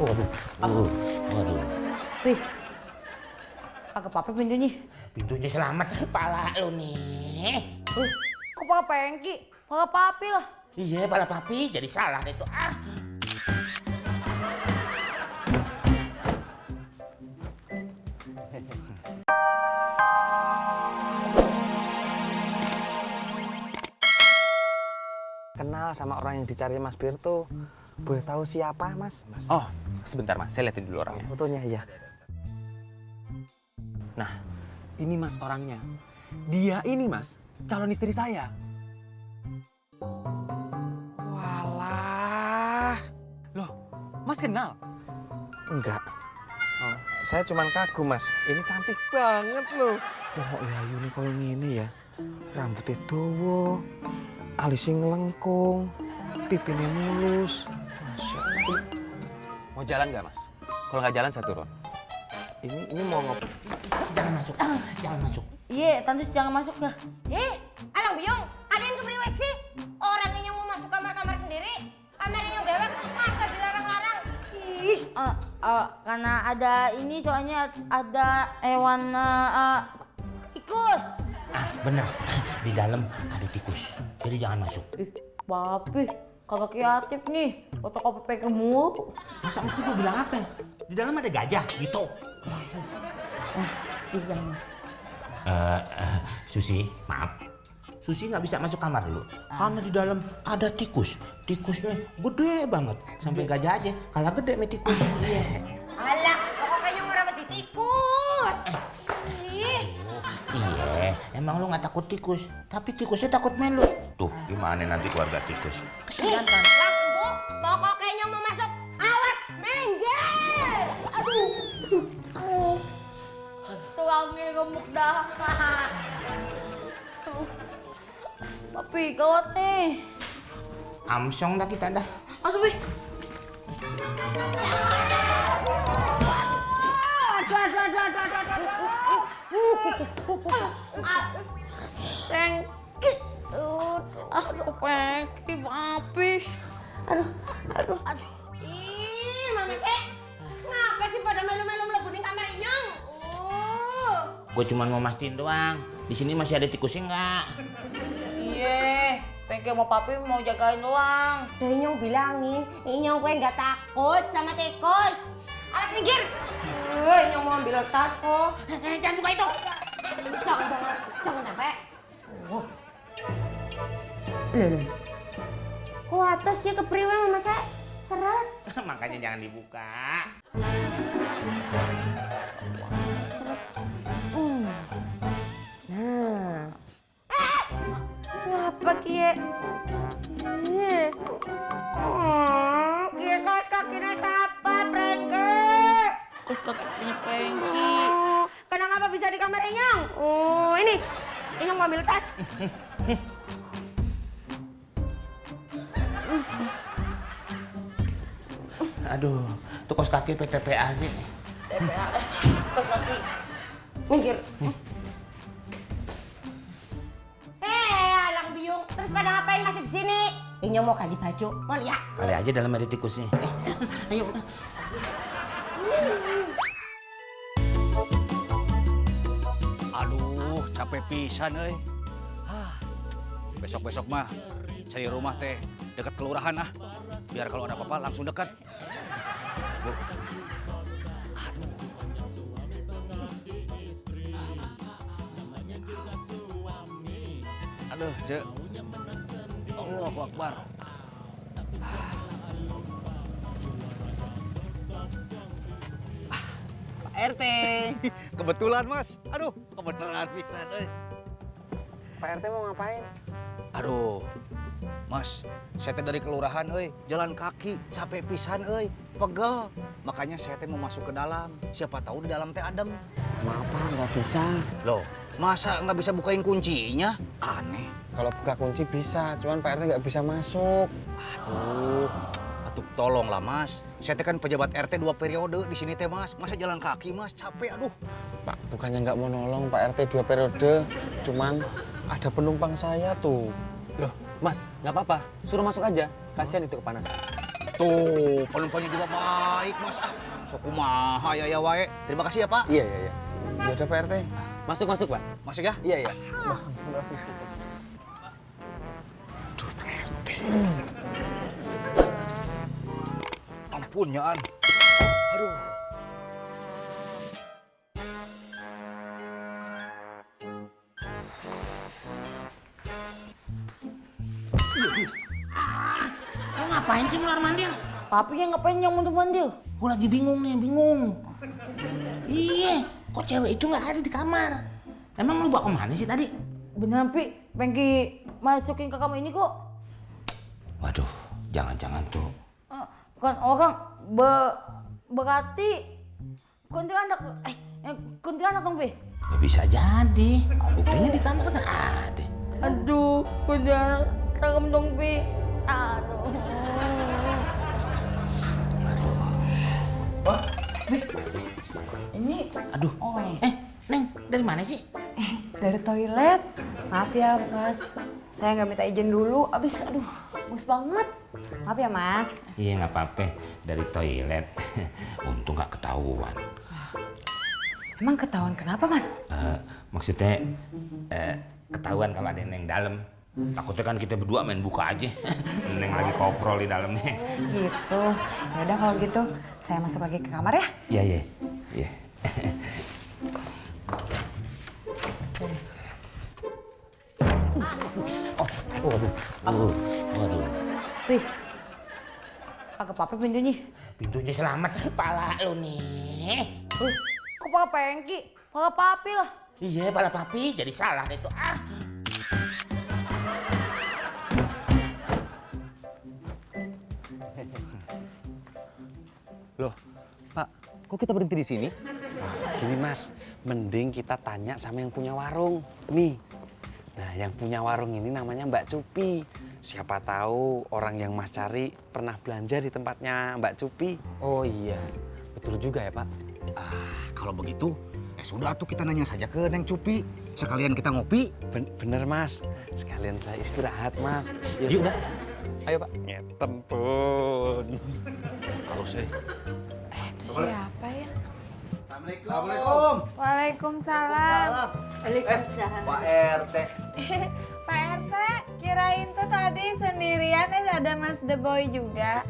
Waduh. Waduh. Wih, kagak apa-apa pintunya. Pintunya selamat. Pala lu nih. Kok pakai pengki? Pakai papi lah. Iya, pala papi. Jadi salah deh tuh. Kenal sama orang yang dicari Mas Birto. Boleh tahu siapa, Mas? Oh, sebentar Mas, saya liatin dulu orangnya. Fotonya ya. Nah, ini Mas orangnya. Dia ini Mas, calon istri saya. Walah. Loh, Mas kenal? Enggak. Oh, saya cuman kagum, Mas. Ini cantik banget loh. Oh, ya Yuni koyo ngene ya. Rambutnya dawa, alisnya ngelengkung, pipine mulus. Masya Allah. Mau jalan nggak Mas? Kalau nggak jalan saya turun. Ini mau ngopi. Jangan masuk. Jangan masuk. Iya, tante jangan masuk dah. Alang Biung, kalian kepriwe sih? Orang yang mau masuk kamar-kamar sendiri, kamarnya yang dewek, masa dilarang-larang? Ih, Karena ada ini soalnya ada hewan tikus. Bener. Di dalam ada tikus. Jadi jangan masuk. Papi, kagak kreatif nih. Fotokopi pakai mulu. Masa mesti gue bilang apa? Di dalam ada gajah gitu. Susi, maaf. Susi nggak bisa masuk kamar dulu. Karena di dalam ada tikus. Tikusnya gede banget. Sampai gajah aja kalah gede sama tikus. alah, pokoknya mau rambut di tikus. Ih, Iya, emang lu nggak takut tikus. Tapi tikusnya takut main lu. Tuh, gimana nanti keluarga tikus? Kasihan kan. langsung Bu, pokoknya mau masuk, awas, minggir. Aduh, Tulangnya gemuk dah. Papi, gawat nih. Amsong dah kita dah. Masuk, Pi. Pengki. Aduh, pengki, papi. Aduh. ih, mama sih, ngapa sih pada melu-melu melebu di kamar inyong? Gue cuma mau mastiin doang. Di sini masih ada tikusnya nggak? Iya, Pengki mau papi mau jagain doang. Dari Inyong bilangin, Inyong gue nggak takut sama tikus. Awas minggir. Inyong mau ambil tas kok. Jangan buka itu. Jangan sampai. Kok atasnya kepriwe mama saya? Seret. Makanya jangan dibuka. Nah. Apa kie? Kie kaos kakinya siapa, Prengke? Terus kakinya Pengki. Kenapa bisa di kamar Inyong? Oh, ini. Inyong mau ambil tas. Aduh, tuh kos kaki PTPA sih. Terus kaki. Minggir. Alang Biung, terus pada ngapain masih di sini? Inyong mau ganti baju, mau lihat? Kali aja dalam ada tikusnya. Ayo udah. Aduh, capek pisan euy. Besok-besok mah cari rumah teh dekat kelurahan ah. Biar kalau ada apa-apa langsung dekat. Bu. Aduh, Cek. Allahu Akbar. Pak RT. Kebetulan, Mas. Aduh, kebenaran pisan euy. Pak RT mau ngapain? Aduh, Mas, saya teh dari kelurahan, jalan kaki, capek pisan, pegel. Makanya saya teh mau masuk ke dalam. Siapa tahu di dalam teh adem. Maaf Pak, nggak bisa. Loh, masa nggak bisa bukain kuncinya? Aneh. Kalau buka kunci bisa, cuman Pak RT nggak bisa masuk. Aduh, atuh tolonglah, Mas. Saya teh kan pejabat RT 2 periode di sini teh, Mas. Masa jalan kaki, Mas? Capek, aduh. Pak, bukannya nggak mau nolong Pak RT 2 periode, cuman ada penumpang saya tuh. Loh, Mas, nggak apa-apa. Suruh masuk aja. Kasihan itu kepanasan. Tuh, penumpangnya juga baik, Mas. Ah, so kumaha ya wae. Terima kasih ya, Pak. Iya. Ya udah Pak RT. Masuk, Pak. Masuk ya? Iya. Ampun, Nyaan. Aduh. Lo ngapain sih ngelar mandil? Papi yang ngapain yang mandil? Gue lagi bingung nih, bingung. Iya, kok cewek itu nggak ada di kamar? Emang lu bawa kemana sih tadi? Beneran, Pi. Pengki masukin ke kamar ini kok. Waduh, jangan-jangan tuh. Bukan orang berarti kuntilanak. Kuntilanak dong, Pi. Ya bisa jadi. Buktinya di kamar kan ada. Aduh, kuntilanak. Serem dong, Pi. Aduh. Ini Aduh. orangnya. Neng, dari mana sih? Dari toilet. Maaf ya Mas, saya nggak minta izin dulu. Abis, aduh, mus banget. Maaf ya Mas. Iya nggak apa-apa, dari toilet. Untung nggak ketahuan. Emang ketahuan kenapa Mas? Maksudnya ketahuan kalau ada Neng dalam. Takutnya kan kita berdua main buka aja. Neng lagi koprol di dalamnya. Gitu. Ya udah kalau gitu, saya masuk lagi ke kamar ya. Iya. Waduh. Pi. Agak papi pintunya. Pintunya selamat. Pala lu nih. Kok Papa Pengki? Papa Papi lah. Iya, pala papi. Jadi salah deh tuh. Loh, Pak, kok kita berhenti di sini? Gini Mas, mending kita tanya sama yang punya warung. Nih, nah yang punya warung ini namanya Mbak Cupi. Siapa tahu orang yang Mas cari pernah belanja di tempatnya Mbak Cupi. Oh iya, betul juga ya Pak. Kalau begitu, sudah tuh kita nanya saja ke Neng Cupi. Sekalian kita ngopi. Bener Mas, sekalian saya istirahat Mas. Ya Yuk. sudah, ayo Pak. Ngeten pun. Kalau saya. Itu siapa ya? Assalamualaikum. Waalaikumsalam. Waalaikumsalam. Pak RT. Pak RT, kirain tuh tadi sendirian ada Mas The Boy juga.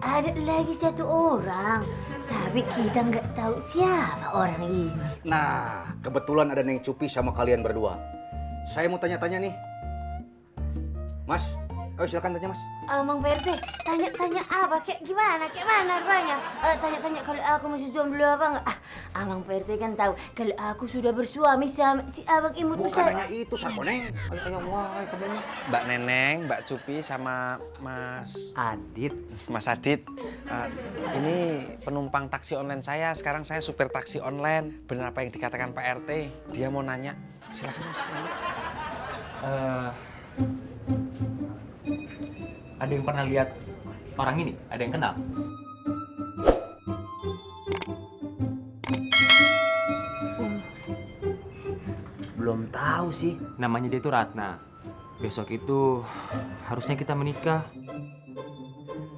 Ada lagi satu orang, tapi kita nggak tahu siapa orang ini. Nah, kebetulan ada Neng Cupi sama kalian berdua. Saya mau tanya-tanya nih. Mas, ayo silakan tanya Mas. Mang PRT, tanya-tanya apa? Kayak mana rupanya? Tanya-tanya kalau aku masih jomblo apa nggak? Mang PRT kan tahu kalau aku sudah bersuami sama si abang imut Bukan saya. nanya itu, Sako Neng. Ayo tanya wah, kamu mah. Mbak Neneng, Mbak Cupi sama Mas Adit. Adit. Ini penumpang taksi online saya. Sekarang saya supir taksi online. Benar apa yang dikatakan Pak RT? Dia mau nanya. Silakan Mas, nanya. Ada yang pernah lihat orang ini? Ada yang kenal? Belum tahu sih. Namanya dia itu Ratna. Besok itu harusnya kita menikah.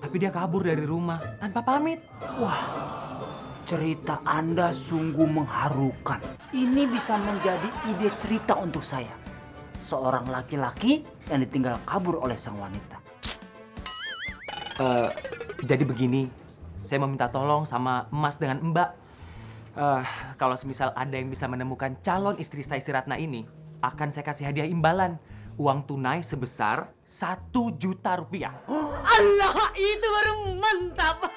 Tapi dia kabur dari rumah tanpa pamit. Cerita Anda sungguh mengharukan. Ini bisa menjadi ide cerita untuk saya. Seorang laki-laki yang ditinggal kabur oleh sang wanita. Jadi begini, saya meminta tolong sama Mas dengan Mbak. Kalau semisal ada yang bisa menemukan calon istri saya si Ratna ini, akan saya kasih hadiah imbalan. Uang tunai sebesar 1 juta rupiah. Allah, itu baru mantap.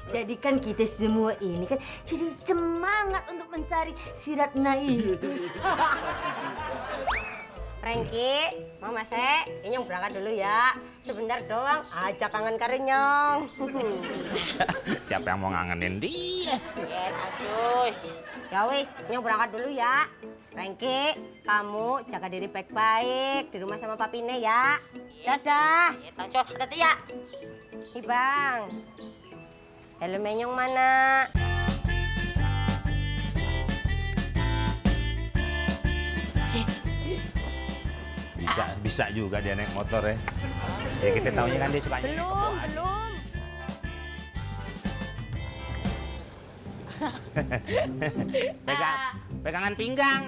Jadi kan kita semua ini kan jadi semangat untuk mencari si Ratna itu. Rengki, Mama Se, Inyong berangkat dulu ya. Sebentar doang, ajak kangen karo Nyong. Siapa yang mau ngangenin dia? Yes, Asus. Ya wis, Nyong berangkat dulu ya. Rengki, kamu jaga diri baik-baik di rumah sama Papine ya. Dadah. Iya, Asus. Dadah ya. Bang, helmnya Nyong mana? Bisa juga dia naik motor ya. Ya kita taunya kan dia suka Belum. Pegangan pinggang.